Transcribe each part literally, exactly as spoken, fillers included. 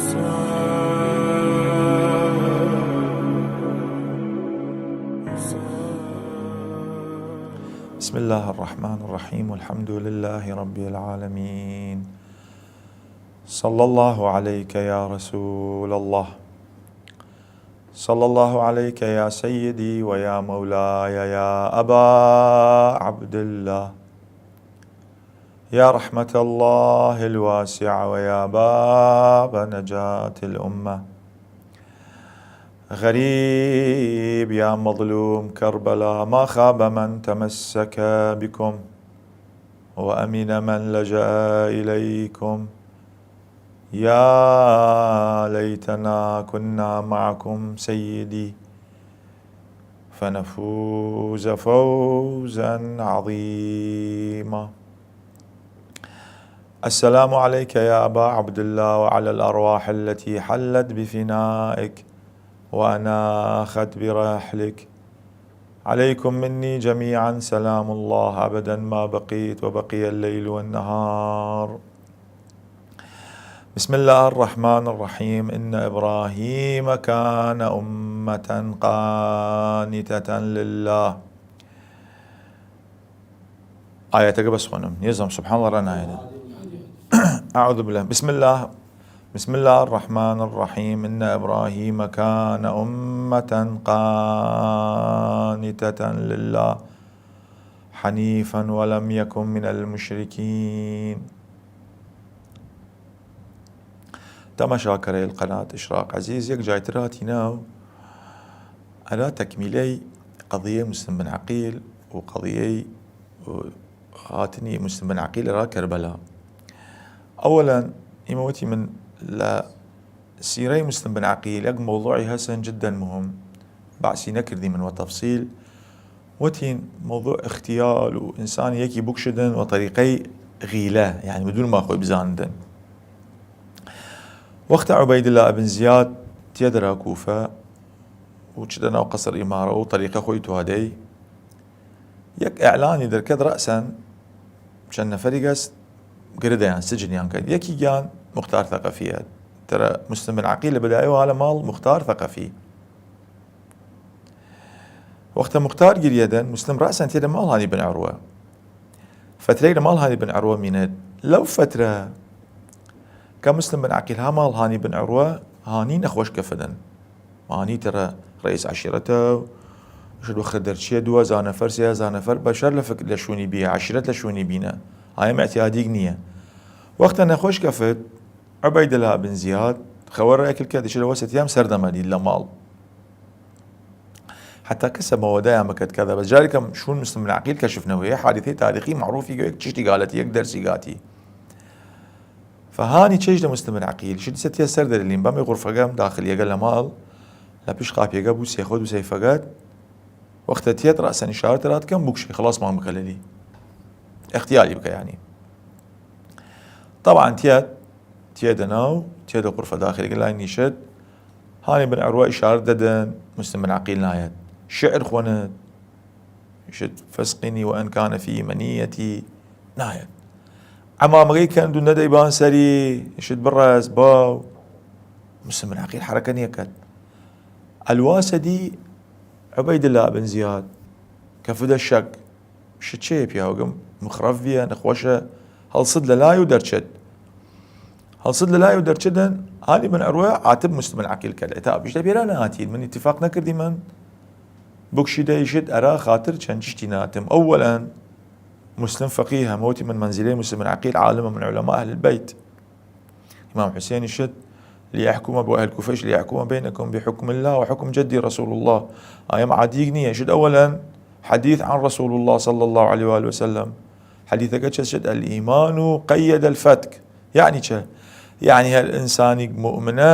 بسم الله الرحمن الرحيم. الحمد لله رب العالمين. صلى الله عليك يا رسول الله. صلى الله عليك يا سيدي ويا مولاي يا أبا عبد الله. يا رحمة الله الواسعة ويا باب نجاة الأمة. غريب يا مظلوم كربلاء، ما خاب من تمسك بكم وأمن من لجأ إليكم. يا ليتنا كنا معكم سيدي فنفوز فوزا عظيما. السلام عليك يا أبا عبد الله وعلى الأرواح التي حلت بفنائك وأناخت برحلك. عليكم مني جميعا سلام الله أبدا ما بقيت وبقي الليل والنهار. بسم الله الرحمن الرحيم. إن إبراهيم كان أمة قانتة لله. ئاەتەگە بەس خوەنم، نیەزم سبحان الله ڕەنایەنە. أعوذ بالله. بسم الله. بسم الله الرحمن الرحيم. إن إبراهيم كان أمة قانتة لله حنيفا ولم يكن من المشركين. تەماشاکەرەیل قەنات ئشراق عەزیز، یەک جایتر هاتینە و ئەرا تەکمیلەی قەضیەی موسلم بن عەقیل و قەضیەی هاتنی موسلم بن عەقیل ئەرا کەربەلا. ئەوەلەن ئیمە وەتیمن لە سیرەی موسلم بن عەقیل یەک مەوضوعی هەسن جدا مهم، بەعسی نەکردیمن وە تەفسیل، وەتین مەوضوع اختیال و ئنسان یەکی بکشدن وە طەریقەی غیلە، یعنی بدون ما خوەی بزانندن. وەختە عوبەیدللا ئبن زیاد تیەدرا کوفە و چدە ناو قەسر ئیمارە و طەریقە خوەی توادەی، یەک ئعلانی درکەد رەسەن چەن نەفەریگ هەس گردەیان سجنیان کەد. یەکیگیان مختار ثەقەفیە، ترە موسلم بن عەقیل لە بدایەوە هالە ماڵ مختار ثەقەفی. وەختە مختار گریەدن، موسلم رەسەن تیەدە ماڵ هانی بن عروە. فترەی لە ماڵ هانی بن عروە مینەد. لەو فترە کە موسلم بن عەقیل ها ماڵ هانی بن عروە، هانی نەخوەش کەفدن. هانی ترە رئیس عەشیرەتە و شد وەختە دەرچیە دو هەزار نەفەر، سێ هەزار نەفەر بەشەر لە فک-، لە شوونی بیە، عەشیرەت لە شوونی بینە. ئایم اعتیادیگ نیە. وەختە نەخوەش کەفت، عوبەیدللا بن زیاد خەوەر رەکل کەد، ئیشە لە وەسەتیام سەردەمەدی لە ماڵ. حتا کەسە مەوەدایان بکەد کەدە. بەس جاریکەم شوون موسلم بن عەقیل کەشف نەوەیە، حادثەی تاریخی معروفی گە یەک چشتی گالەتی، یەک دەرسی گاتی. فهانی چێش لە موسلم بن عەقیل شت سەتیە سەر دەرلیم بەمێ غرفەگەم داخلیەگە لە ماڵ، لە پیش قاپیەگە بوو سێخۆد و سەیفەگەت. وەختە تیەت رەسەن ئشارەت رات کەم بوکشی خلاص مان بکە لەلی. اختیالی بکە یعنی. طبعا تیەت، تیەدە ناو، تیەدە غرفە داخلیەگە لای نیشت. هانی بن عروە ئشارەت دەدن، موسلم بن عەقیل نایەت. شعر خوەنت، شت فسقنی وان کان فی منیەتی، نایەت. عەمامەگەی کەند و نەدەی بان سەری، شت بڕەس باو. موسلم بن عەقیل حەرەکە نیەکەد. ئەلواسەدی عوبەیدللا بن زیاد کەفدە شەک. شت چێ پیاوگم مخرەف بیە، نەخوەشە، هەڵسد لە لای و دەرچەد. هەڵسد لە لای و دەرچەدن، هانی بن عروە عاتب موسلم بن عەقیل کەد. ئێتا ئەبیش لە بێرا نهاتید، من اتفاق نەکردیمن بکشیدە ئیشت ئەرا خاتر چەن چشتی ناتم. ئەوەلەن موسلم فەقیهە، مەوتی من منزلەی موسلم بن عەقیل عالمە من علماء اهل البيت. ئیمام حسێنی شت ليحكم، بۆ ئەهل کوفەیش ليحكم بينكم بحكم الله وحكم جدي رسول الله. ئایم عادیگ نیە. شت ئەوەلەن حديث عن رسول الله صلى الله عليه وآله وسلم. حديثەگە چە شت؟ الإيمان قيد الفتك. یعنی چە؟ یعنی هەر ئنسانیگ مؤمنە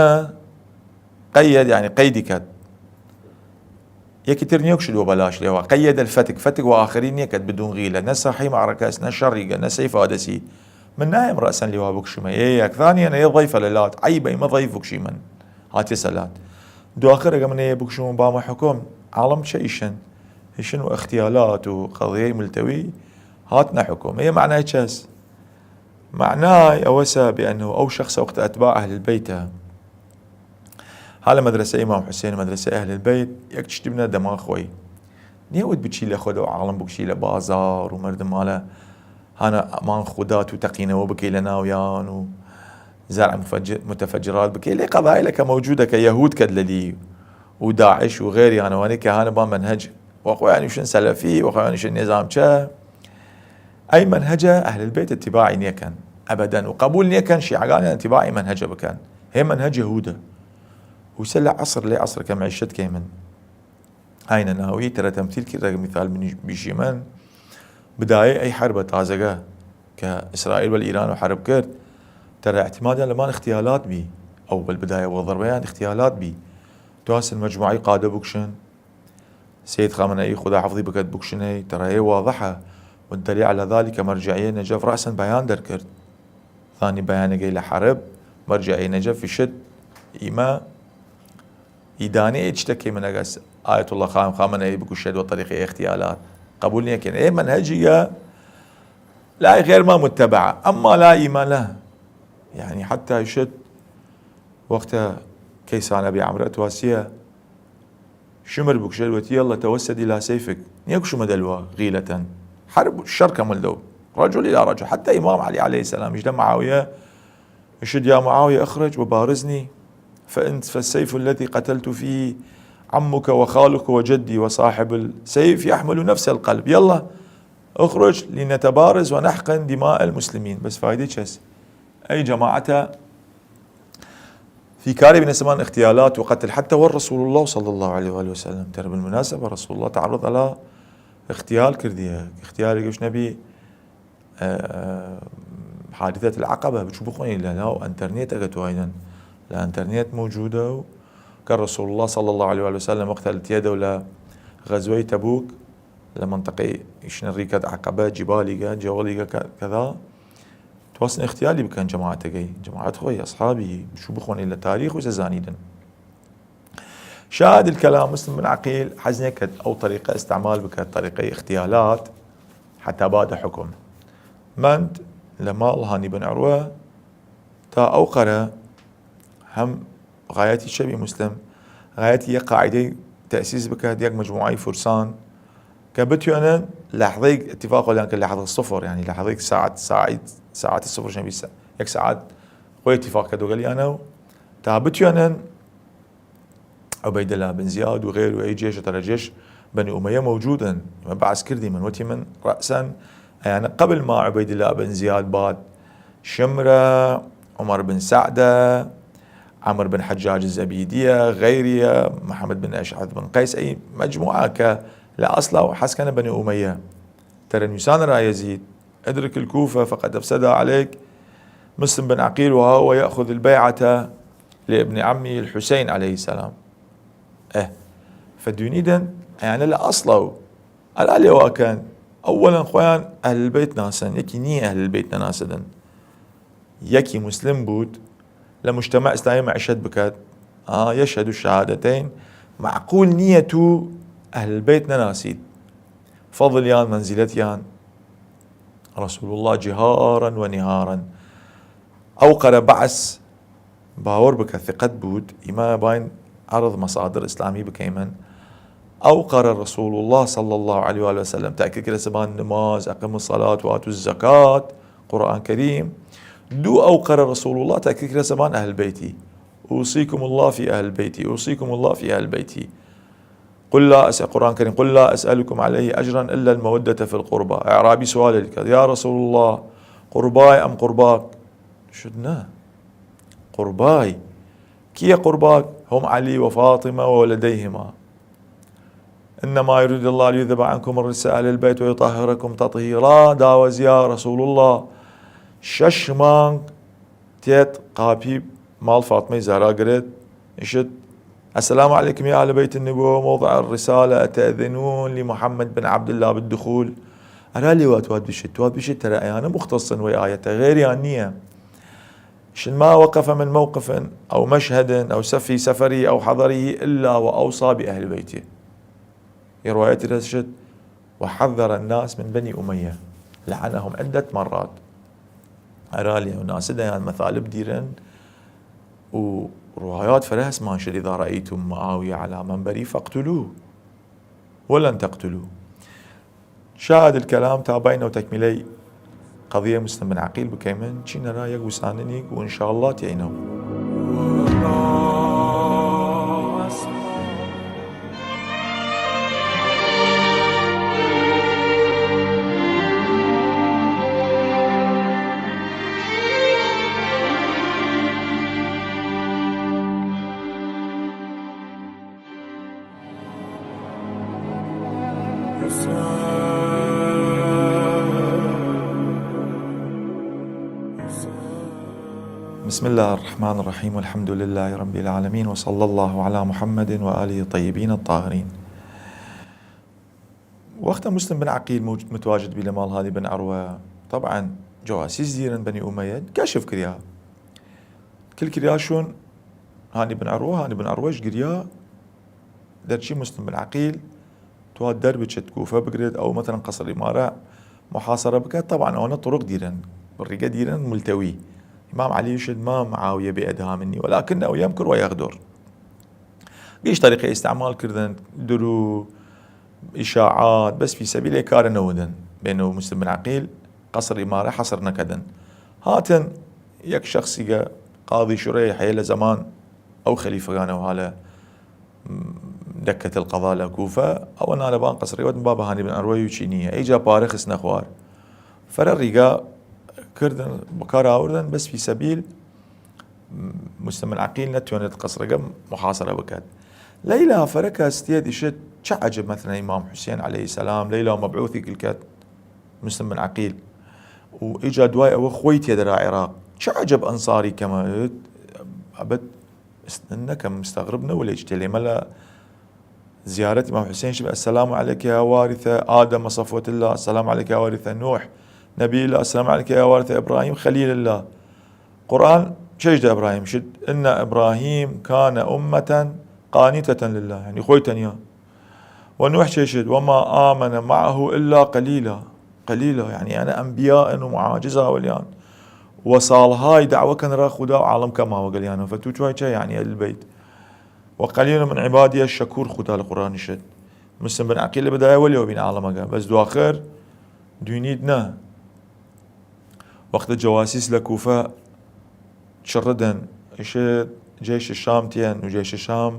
قەید، یعنی قەیدی کەد. یەکی تر نیە کشید وە بەلاش لێوا. قەیەد الفتک، فتک وە ئاخری نیە کەد بدون غیلە. نە ساحی معرکەس، نە شەڕیگە، نە سەیف ئادەسی. من نایم رەسەن لێوا بکشمە. یە یەک. ثانیەن، یە ضەیفە لە لات. عەیبە ئیمە ضەیف بکشیمن. هاتیەسە لات. دو ئاخرەگە من یە بکشم بامە حکم. عاڵم چە ئیشن؟ ئیشن و اختیالات و قەضیەی ملتەوی هاتنە حکم. یە معنای چەس؟ معنای ئەوەسە بأنه ئەو شخصە وەختە ئەتباع ئەهل البەیتە. ئا لە مەدرەسەی ئیمام حوسێن، مەدرەسەی ئەهل البەیت، یەک چشت بنە دەماغ خوەی. نیەوت بچی لە خوەد و عاڵم بکشی لە بازار و مەردم ماڵە هانە ئەمان خودات و تەقینەوە بکەی لە ناویان و زرع مفج-، متفجرات بکەی. لەی قەبایلە کە مەوجودە کە یەهود کەد لەلی و داعش و غێریان، ئەوانەی کە هانە با مەنهەج وە خوەیانیشن سەلەفی، وە خوەیانیشن نێزام چە، ئەی مەنهەجە ئەهل البەیت اتباعی نیەکەن ئەبەدەن و قەبول نیەکەن شیعەگانیان اتباعی مەنهەجە بکەن. هێ مەنهەج یەهودە. هوسە لە عەسر، لەی عەسر کە معیشەت کەیمن. ئاینە ناوی تەرە تەمتیل کردە، مثال بنی-، بیشیمن بدایە ئەی حربە تازەگە کە ئیسرائیل وەل ئیران و حرب کرد، تەرە اعتمادیان لەمان اختیالات بی، ئەو بەل بدایە وە ضربەیان اختیالات بی، تواسن مجموعەی قادە بکشن، سید خامنەئی خدا حفظی بکەد بکشنەی، تەرە هەیە واضحە، والدليل على ذلك مەرجعیە نەجەف رەسەن بەیان دەرکرد، زانی بەیانەگەی لە حرب، مەرجعیە نەجەف فشت، ئیمە ئیدانەیە چتەکەی منەگەس ئایەتوڵڵا خام-، خامنەئی بکوشێت وە طریقی اختیالات. قبول نیەکەن. ئێ مەنهەجیگە لای غێرما متبعە. ئەمما لا ئیمە لە. یعنی حتی شت وەختە کەیسانە بی عمرە تواسیە شمر بکوشێت وەتی، يلا توسد إلى سيفك. نیە کوشمە دەلوە غیلەتەن. حرب شەر کەمل دەو. رجل إلى رجل. حتی ئیمام علی علیە السلام ئیش لە معاویە شد: يا معاوية، اخرج وبارزني، فإن، فالسيف الذي قتلت فيه عمك وخالك وجدي وصاحب السيف يحمل نفس القلب. يلا، اخرج لنتبارز ونحقن دماء المسلمين. بس فايدة چس؟ أي جماعة في كاري بنسمان اغتيالات وقتل حتى والرسول الله صلى الله عليه وآله وسلم. ترى بالمناسبة رسول الله تعرض على اغتيال كردية. اغتيال يقولش نبي حادثة العقبة، بچوو بخوەنی لە ناو ئەنتەرنێت ئەگە تواینن، لە ئەنتەرنێت موجودە و کە رسول الله صلى الله عليه وسلم وەختە لە تیەدە و لە غەزوەی تەبوک لە منطقەی ئیشنە ڕیکەت عەقەبە، جبالیگە، جەوەڵیگە کە-، کەدا توەسن اختیالی بکەن جەماعەتەگەی، جەماعەت خۆی، ئەصحابی، بچوو بخوەنی لە تاریخ و زەزانیدن. شاهد الكلام مسلم بن عقيل حەز نەکرد ئەو طریقە استعمال بکرد، طریقەی اختیالات، حتى بعد حكم. مەند لە ماڵ هانی بن عروە تا ئەو قەرە هەم غایەتی چەبی مسلم، غایەتی یەک قاعدەی تەسیس بکرد، یەک مجموعەی فرسان کە بتوێنن لەحظەی اتفاق وەلیان کرد، لەحظە صفر، یعنی لەحظەی ساعت، ساعت، ساعت صفر نەبی، سا-، یەک ساعت خۆی اتفاق کە دۆگەلیانە و تا بتوێنن عوبەیدەلا بن زیاد و غیر و ئەی جێش و تەرە جێش بەنی ئومەیە مەوجودن. ئمە بەعس کردی من، وەتی من رەسەن ئەیانە قبل ما عوبەیدەلا بن زیاد باد، شمرە، عومەر بن سەعدە، عەمر بن حەجاج زەبیدیە، غیریە، محمد بن ئەشعەث بن قەیس، ئەی مەجموعە کە لە ئەسڵا و حەز کەنە بەنی ئومەیە. تەرە نویسان را یەزید، ادرك الكوفة فقد أفسدها عليك، مسلم بن عقيل وهو يأخذ البيعة لابن عمه الحسين عليه السلام. ئه، فە دوینیدن ئەیانە لە ئەسڵە و ئەلا لێواکەن، ئەوەلەن خۆیان ئەهل البەیت ناسن، یەکی نیە ئەهل البەیت نەناسدن. یەکی مسلم بوود لە مجتمع ئیسلامی معیشەت بکات، ئا، يشهد الشهادتين، معقول نیە تو ئەهل البەیت نەناسید، فەضلیان، مەنزیلەتیان، رسول الله جهارا ونهارا. ئەو قەرە بەعس باوەڕ بکە ثقەت بوود، ئیمە باین عەرض مەسادر ئیسلامی بکەیمن. ئەو قەرە رسول الله صلی الله عليه وآله وسلم تأکید کرد سبان نماز، أقم الصلاة وآتوا الزكاة، قرآن كريم. دو ئەو قەرە رسول الله تأکید کرد سبان أهل بيتي. أوصيكم الله في أهل بيتي، أوصيكم الله في أهل بيتي. قل لا أس-، قرآن كريم، قل لا أسألكم عليه أجرا إلا المودة في القربى. ئەعرابی سوالێ کرد، یا رسول الله، قوربای ئەم قورباک؟ شت نە. قوربای. کیە قورباک؟ هم علی و فاطمە و ولدیهما. إنما يريد الله ليذهب عنكم الرجس أهل البيت ويطهركم تطهيرا. داوەزیا رسول الله شەش مانگ تێت قاپی ماڵ فاطمەی زارا گرێت، ئیشت: السلام عليكم يا أهل بيت النبوة وموضع الرسالة، أتأذنون لمحمد بن عبد الله بالدخول؟ ئەرا لێوا توات بشت، توات بشت تەرە ئەیانە مختصن وەی ئاەتە، غێریان نییە. شن ما وقف من موقف أو مشهد أو سفي سفري أو حضره إلا وأوصى بأهل بيته. ئێ ڕوایەتی رەسشت: وحذر الناس من بني أمية لعنهم عدة مرات. ئەرا لێ و ناسدەیان مەثالب دیرن و روایات فرە هەسمان شد: «إذا رأيتم معاوية على منبره فاقتلوه ولن تقتلوه.» شاهد الكلام تا باینەو تەکمیلەی قەضیەی مسلم بن عەقیل بکەیمن، چینە ئەرا یەک وساننیگ و ان شاء الله تیەینەو. بسم الله الرحمن الرحيم، والحمد لله رب العالمين، وصلى الله على محمد وآله الطيبين الطاهرين. وەختە مسلم بن عەقیل موج-، متواجد بی لە ماڵ هانی بن عروە، طبعاً جواسیس دیرن بنی ئومەیە کەشف کریا، کل کریاشون. هانی بن عروە، هانی بن عروەش گریا، دەرچی مسلم بن عەقیل توا دەر بچێت کوفە بگرێت، ئەو مەتەلەن قەسر ئیمارە محاصرە بکات. طبعاً ئەوانە طرق دیرن، ڕیگە دیرن ملتوی. ئیمام عەلی شد ما معاویە بێ ئەدها منی، ولكن ئەو یەم کروە یەغدۆر. گیش طریقە ئیستعمال کردن، درو، ئیشاعات، بەس فی سەبیل ئەی کارە نەودن بێنەو مسلم بن عەقیل قەسر ئیمارە حەسر نەکەدن. هاتن یەک شەخسیگە قاضی شورای حەیە لە زەمان ئەو خەلیفەگانە و هالە دەکەت القەضا لە کوفە، ئەوە نالەبان قەسڕی وەت بابە هانی بن ئەروەی و چینیە، ئەیجا پارە خستنە خوار. فەرە ڕیگا کردن، بەکار ئاوردن، بەس فی سەبیل مسلم عەقیل نەتوێنێت قەسرەگە محاصرە بکات. لەیلا فەرە کەس تێد ئیشت چە عەجب، مەثلا ئیمام حوسێن عەلەیهی سەلام لەیلا مەبعوثی کلکەت مسلم بن عەقیل و ئیجا دوای ئەوە خۆی تێدەرا عێراق. چە عەجب ئەنساری کەمە، ئەبەت نەکەم، مستغرب نەوە لە هیچ تێلێ. مەلا زیارەت ئیمام حوسێن شب: «السلام عليك يا وارث آدم صفوة الله، السلام عليك يا وارث نوح نبي الله، السلام عليك يا وارث إبراهيم خليل الله.» قرآن چێش دە ئیبراهیم شد: «إن إبراهيم كان أمة قانتة لله»، یعنی خۆی تەنیا. و نوح چێشت: «وما آمن معه إلا قليلا»، قليلا، یعنی ئەنە ئەنبیائن و معاجزە وەلیان و ساڵهای دعوە کەن را خودا و عاڵم کەماوە گەلیانە. فە تو چوای چە، یعنی ئەهل بیت؟ «وقليل من عبادي الشكور»، خودا لە قورئان شت. مسلم بن عەقیل بدایە وەلی و بین عاڵمەگە، بەس دواخر دوینید نە. وەختە جەواسیس لە کوفە چڕدن، ئیشێ جەیش شام تیەن و جەیش شام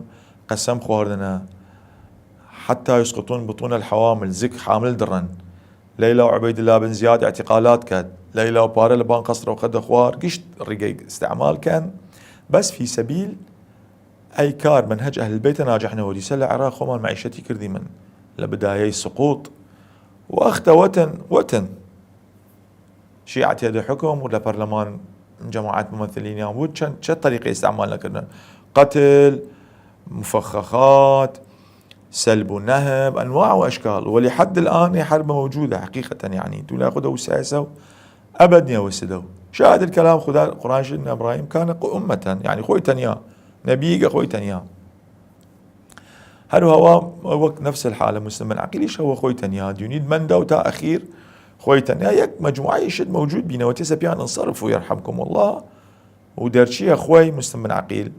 قەسەم خواردنە: «حتى يسقطون بطون الحوامل»، زک حامل دڕن. لەیلا و عوبەیداللە بن زیاد اعتقالات کەت، لەیلا و پارە لە بان قەسرەوە خەدە خوار، گشت ڕیگەی ئیستعمال کەن، بەس فی سەبیل ئەی کار منهج ئەهل بیتە ناجح نەوە. دیسە لە عێراق خۆمان معیشەتی کردیمن لە بدایەی سقوط، وەختە وەتن، وەتن شیعە تێدە حکم و لە پەرلەمان جەماعەت ممثلینیان وت چەن، چە طریقە ئیستعمال نەکردن، قتل، مفخخات، سلب و نهب، انواع و اشکال، ولحد الآن ای حرب موجودە حقیقتا، یعنی تو لا خود او سیاسە و ابد نیە وسدەو. شاهد الكلام خودا قرآن شد: «إن إبراهيم كان أمة»، یعنی خۆی تەنیا، نەبیگە خۆی تەنیا. هەر هەوا وەک نفس الحالە مسلم بن عەقیلیش هەوە خۆی تەنیا، دوینید مەندە و تا ئەخیر خۆی تەنیا. یەک مجموعەی شت موجود بینەوە تێسە پیان: «انصرفوا يرحمكم الله»، و دەرچیە خوەی مسلم بن عەقیل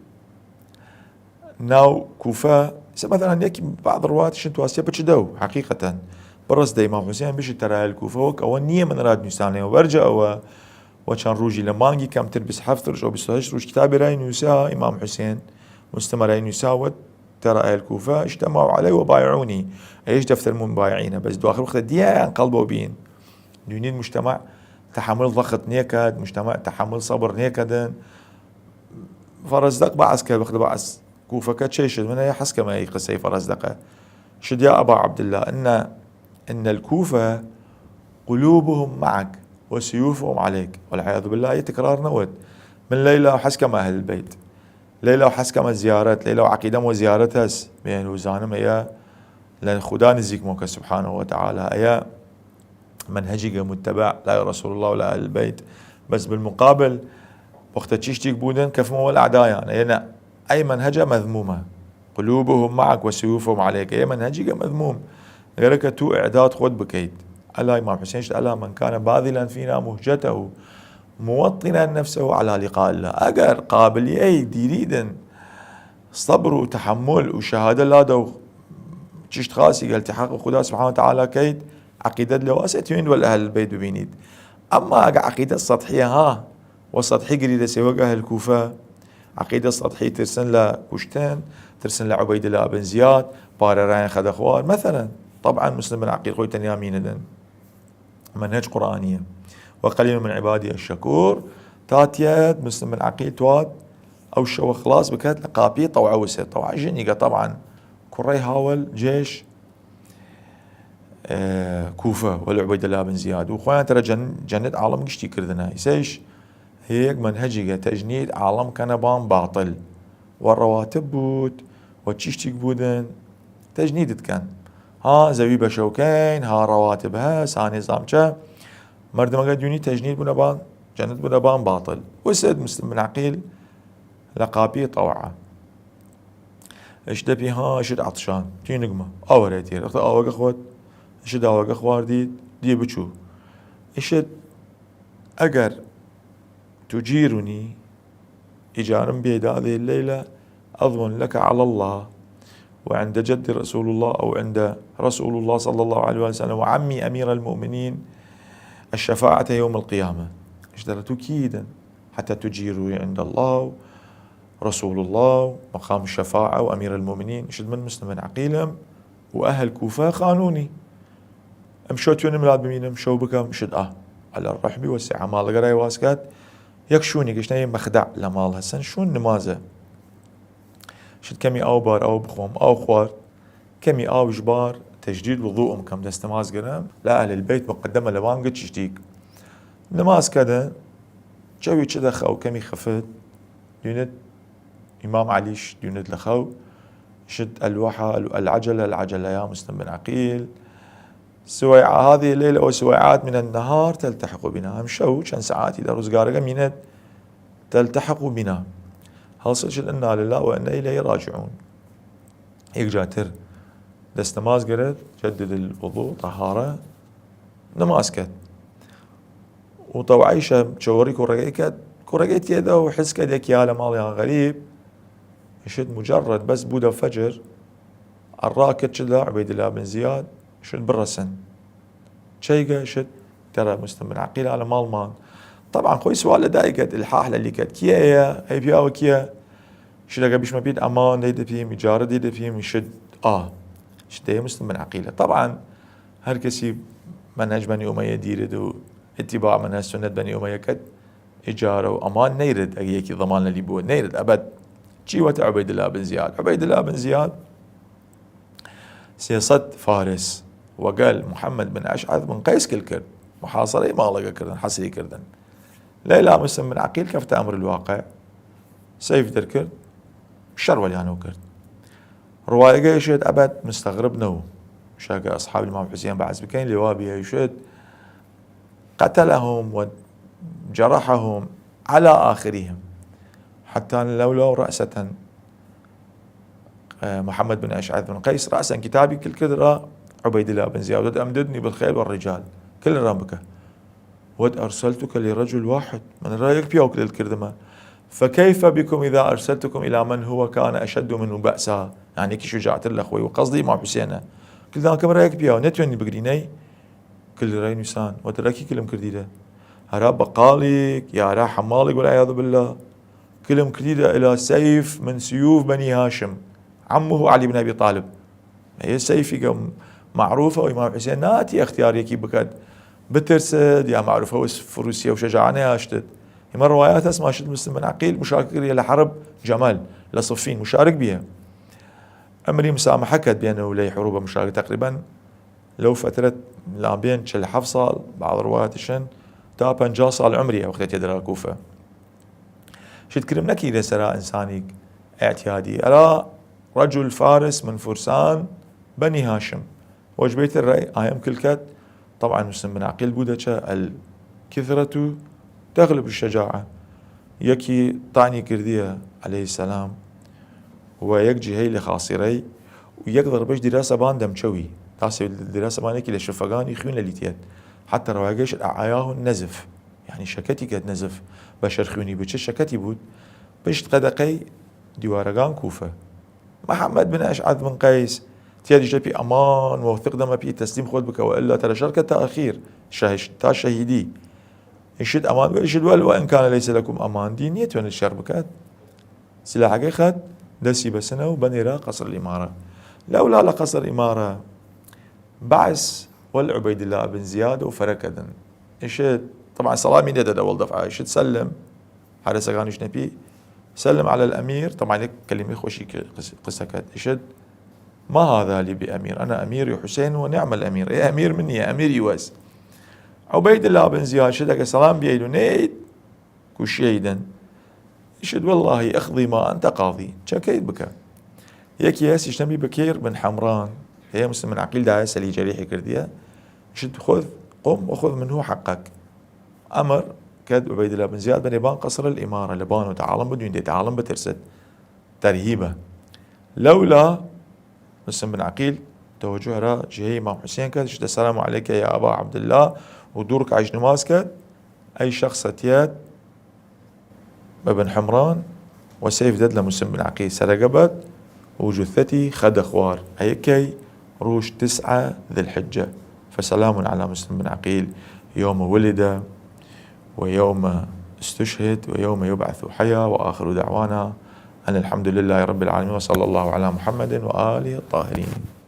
ناو کوفە. سە مەثلا یەکی بعض ڕواتشن تواسیە بچ دەو حەقیقەتەن بڕس دە ئیمام حوسێن بشی تەرایل کوفە، وەک ئەوە نییە من راد نووسانەوە. وەرجە ئەوە و چەند ڕوژی لە مانگی کەمتر بیست و هەفت ڕوژ و بیست و هەشت ڕوژ کتابی رای نووسا ئیمام حوسێن مستمە رای نووسا وەت تەرایل کوفە اجتمعوا عليه وبايعوني، ئەیش دەفتەر مبايعینە. بەس دواخر وەختە دیایان قەڵبەو بین، دوینید مجتمع تحمل ضغط نیەکات، مجتمع تحمل صبر نیەکەدن. فەرەزدەق بەعس کرد، وەختە بەعس کوفەکە چێشت منە، یا حەز کەمە ئی قسەی فەرەزدەقە. شد يا أبا عبد الله، إن، إن الكوفة قلوبهم معك وسيوفهم عليك، والعياذ بالله، ئی تکرار نەوت. من لەیلا حەز کەمە ئەهل بیت، لەیلا حەز کەمە زیارەت، لەیلا عەقیدەم وە زیارەت هەس، بێن و زانم ئەیە لە خودا نزیک مۆکە سبحانه وتعالى، ئەیە منهجیگە متبع لای رسول الله و لای اهل بیت. بەس بالمقابل وەختە چیشتیگ بودن کەفمە وەل ئەعدایان، ئەیە نە، ئەی منهجە مذمومە. قلوبهم معك وسيوفهم عليك، ئەیە منهجیگە مذموم. گەرەکە تو اعداد خود بکەیت. ئەلا ئیمام حوسێن شت: «ألا من كان باذلا فينا مهجته موطنا نفسه على لقاء الله»، ئەگەر قابلیەی دیریدن سەبر و تەحەمول و شەهادە لادە و چشت خاسی گە التحاق خودا سبحانە وتعالی کەید، عەقیدەت لەواسێ تویند وەل ئەهل بیت ببینید. ئەما ئەگە عەقیدە سەطحیە ها، و سەطحی گریدەسێ وەگ ئەهل کوفە، عەقیدە سەطحی ترسن لە کوشتن، ترسن لە عوبەیدلا بن زیاد، پارە رایان خەدە خوار. مەسەلەن، طبعا مسلم بن عەقیل خوەی تەنیا مینەدن. منهج قورئانیە. وقلیل من عبادی الشکور، تا تیەێد مسلم بن عەقیل تواد ئەو شەوە خڵاس بکەێد لە قاپی طەوعە وسێد. طەوعە ژنیگە طبعا کوڕەی هاوەل جێش، ئێ، کوفە وەل عوبەیدەلا بن زیاد و خوەیان تەرە جەن-، جەنەت عاڵەم گشتی کردنە. ئیسەیش هەیەک منهجیگە تەجنید عاڵەم کەنە بان باطل و ڕەواتب بوود و چیشتیگ بوودن تەجنیدت کەن. ها زەوی بەشەوکەین، ها ڕەواتب هەس، ها نێزام چە. مەردمەگە دونی تەجنید بوونە بان، جەنەت بوونە بان باطل. وسێد مسلم بن عەقیل لە قاپی طەوعە. ئشت دەپی ها، ئشت عەتشان. تینگمە. ئاوەرێ تیر. وەختە ئاوەگە خوەد، ئشت ئاوەگە خواردید، دی بچوو. ئشت ئەگەر تجیرنی، ئیجارم بێ دادێ لەیلە، أضمن لك على الله وعند جد رسول الله أو عند رسول الله صلى الله عليه وسلم وعمي أمير المؤمنين الشفاعة يوم القيامة. ئشت دەڵێ تو کیدن؟ حتى تجيروا عند الله رسول الله، مقام الشفاعة وأمير المؤمنين. شد من مسلم بن عقيلم وأهل كوفة خانوني. ئمشەو توێنم لات بمینم، شەو بکەم، شد ئا. على الرحب والسعة. ماڵەگە رای واز کات، یەک شوونی گشتە مەخدع لە ماڵ هەسن، شوون نمازە. شد کەمی ئاو بار، ئاو بخۆم، ئاو خوارد، کەمی ئاوش بار، تجدید وضوءم کەم، دەس نماز گرم، لە ئەهل البیت مقدمە لە وان گچشتیک. نماز کەدە، چەوی چ دەخەو، کەمی خفت، دوینت ئیمام عەلیش دوینت لە خەو، شت الوحى، العجلة، العجلة يا مسلم بن عقيل، سويعة، هذه الليلة وسويعات من النهار تلتحق بنا. ئمشەو چەن سەعاتی لە ڕزگارەگە مینەت، تلتحق بنا. هەڵسە شت إنا لله وإنا إليه راجعون. یەکجاتر دەس نماز گرد، جدد الوضوء، طهارة، نماز کەد. و طەوعەیشە چەوەڕی کوڕەگەی کەد، کوڕەگەی تێدە و حس کەد یەکیا لە ماڵیان غەریب. شت مجرد بەس بوودە فەجر، ئەڕا کەد چ لە عوبەیدلا بن زیاد، شت بڕەسن. چەیگە؟ شت تەرە مسلم بن عقیل لە ماڵمان. طبعا خوەی سوال لە دایکەت، الحاح لە لیکەت، کیەیە؟ ئەی پیاوە کیە؟ شتەکە بیشمە پیت ئەمان دەی دەپیم، ئیجارە دەی دەپیم، شت ئا. شت دەی مسلم بن عقیلە. طبعا هەر کەسی منهج بنی ئومەیە دیرد و اتباع منهج سنت بنی ئومەیە کەد، ئیجارە و ئەمان نەیرد، ئەگە یەکی ضمان لەلی بووە، نەیرد ئەبەد. چی وەتە عوبەیدلا بن زیاد؟ عوبەیدلا بن زیاد سێ سەد فارس وەگەل محمد بن ئەشعەث بن قەیس کل کرد، محاصرەی ماڵەگە کردن، حەسری کردن. لەیلا مسلم بن عقیل کەفتە ئەمر الواقع، سەیف دەرکرد، شەر وەلیانەو کرد. ڕوایەگە ئیشێت ئەبەد مستەغرب نەو، شاگە ئەصحاب ئیمام حوسێن بەعس بکەین، لێوا بیە ئیشێت قتلهم وجرحهم على آخرهم، حتى لولا رأسة محمد بن أشعث بن قيس رأسا، کتابی کل کرد را عبید الله بن زیاد، ئەم ددنی بالخیل والرجال، کل رام بکە. وەت أرسلتك لرجل واحد، من را یەک پیاو کل کردمە. فكيف بكم إذا أرسلتكم إلى من هو كان أشد منه بأسا، یعنی کی شجاعتر لە خوەی و قەزدی ئیمام حوسێنە. کلدان کەم را یەک پیاو نەتوێنی بگرینەی. کل رای نویسان، وەت را کی کلم کردیدە؟ هەرا بەقاڵیک، یا هەرا حەماڵیک، والعیاذ بالله. کلم کردیدە إلى سيف من سيوف بني هاشم، عمه علي بن أبي طالب. ئەیە سەیفیگە معروفە و ئیمام حوسێن ناتی ئەختیار یەکی بکەد، بترسد، یا معروفە و فروسیە و شەجاعانە یاشتد. ئیمە ڕوایات هەس ماشت مسلم بن عقیل مشارکە کردیە لە حرب جمل، لە صفین مشارک بیە. ئەمری مسامحە کەد بێنە و لەی حروبە مشارک تقریبا لەو فترەت لابێن چل حەفت ساڵ، بعض ڕوایاتشن تا پەنجا ساڵ عمری ئەو وەختە تێدرا کوفە. شت کرم نەکیرێ سەرا ئنسانیک اعتیادی. ئەرا رجل فارس من فرسان بني هاشم. وەج بەیتر رای ئایم کلکەت، طبعا مسلم بن عقیل بوودە چە الكثرة تغلب الشجاعة. یەکی طعنی کردیە عليه السلام و یەک جیهەی لە خاصیرەی و یەک ضربەش دیراسە بان دەمچەوی. تاسێ دیراسە بان یەکی لە شفەگانی خوین لە لیتیەت. حتى ڕواگەش أعياه النزف. یعنی شەکەتی کەت نەزف، بەشەر خوینی بچ شەکەتی بوود. پشت قەدەقەی دیوارەگان کوفە. محمد بن ئەشعەث بن قەیس تیە، ئیشتە پی ئەمان موثق دەمە پی، تەسلیم خوەد بکە، وە ئللا تەرە شەڕ کە تا ئەخیر، شەهش-، تا شەهیدی. ئیشت ئەمان وە، ئیشت وەل وە، ان کان لیس لکم امان، دی نیەتوەنێت شەڕ بکات. سلاحەگەی خەت دەسی بەسنە و بەنێرە قەسر الامارە. لەولا لە قەسر الامارە بەعس وەل عوبەیداللە بن زیاد و فەرەکەدن. ئیشت طبعا سەڵامی نێدە دەوەڵ دەفعە، ئیشت سەلم، حارسەگانیش نەپی، سلم علی الامیر، طبعا یک کلمەی خوەشی ک-، قس-، قسە کەد. ئیشت ما هذا لی بامیر، انا امیر حسین و نعم الامیر، ئێ ئەمیر من نیە، ئەمیر ئیوەس. عوبەیداللە بن زیاد ئیشت ئەگە سەڵام بیەید و نەید، کوشیەیدن. ئیشت واللهی اقضی ما انت قاضی، چەکەید بکە. یەکی هەس ئیشتەمی بکەیر بن حەمڕان، هەیە مسلم بن عقیل دایە سەلی جەریحی کردیە، ئیشت خذ، قم وخذ منه حقك. ئەمر کەد عوبەیداللە بن زیاد بنێ بان قەسر الامارە، لە بان و تا عاڵم بدوین دێ، تا عاڵم بترسد. تەرهیبە. لەولا مسلم بن عقیل توجه ئەرا جهەی ئیمام حسین کەد، ئیشت السلام علیک یا ابا عبداللە، و دوو رکعەیش نماز کەد. ئەی شەخسە تیەد بە بن حەمڕان و سەیف دەد لە مسلم بن عقیل، سەرەگە بەد و جثەتی خەدە خوار. ئەیە کەی؟ رووژ تسعە ذی الحجە. فسلام علی مسلم بن عقیل یوم ولد ويوم استشهد ويوم يبعث حيا، وآخر دعوانا أن الحمد لله رب العالمين، وصلى الله على محمد وآله الطاهرين.